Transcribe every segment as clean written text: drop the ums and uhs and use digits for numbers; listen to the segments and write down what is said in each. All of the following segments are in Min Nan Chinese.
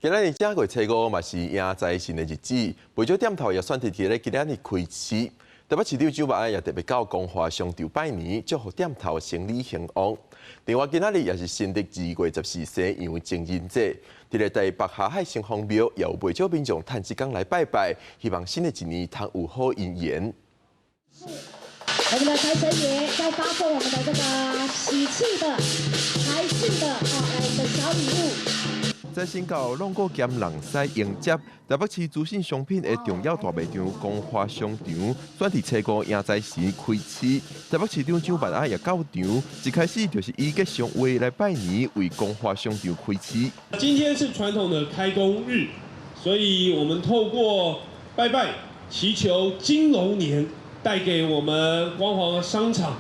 今仔日正月初五嘛是迎財神的日子，袂少店頭也選佇咧今仔日開市。台北市長蔣萬安也特別到光華商場拜年，祝福店頭生意興旺。另外，今仔日也是新曆2月14西洋情人節，佇咧台北霞海城隍廟也有袂少民眾趁這工來拜拜，希望新的一年通有好姻緣。我們的財神爺在發送我們的這個喜氣的財氣的哦，來我們的小禮物。財神到挵鼓兼人獅迎接，台北市資訊商品的重要大賣場光華商場，選佇初五迎財神開市。台北市長蔣萬安也到場，一開始就是以吉祥話來拜年，為光華商場開市。今天是傳統的開工日，所以我們透過拜拜，祈求金龍年帶給我們光華商場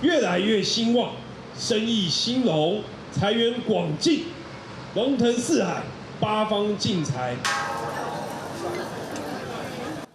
越來越興旺，生意興隆，財源廣進。龍騰四海，八方進財。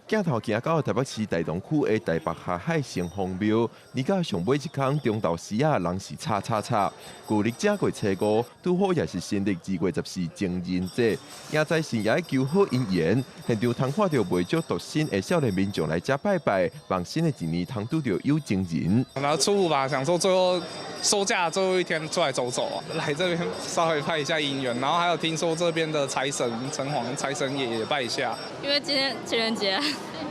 鏡頭行到台北市大同區的台北霞海城隍廟，年到上尾一工中晝時仔，人是吵吵吵。舊曆正月初五，拄好也是新曆2月14情人節，迎財神爺求好姻緣。現場通看著袂少獨身的少年民眾來遮拜拜，望新的一年通拄著有情人。然後初五吧，想說最後收假最後一天出來走走啊，來這邊稍微拜一下姻緣，然後還有聽說這邊的財神城隍財神爺也拜一下。因為今天情人節。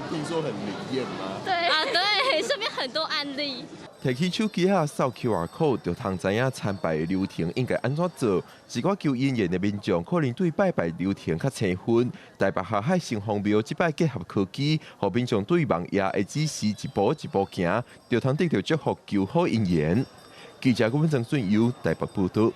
聽說很靈驗嗎？對啊，對，身邊很多案例。提起手機仔掃 QR code 就通知影參拜的流程應該按怎做。一寡求姻緣的民眾可能對拜拜流程較生分。台北霞海城隍廟這擺結合科技，予民眾對網頁的指示一步一步行，就通得著祝福求好姻緣。記者郭文曾俊優台北報道。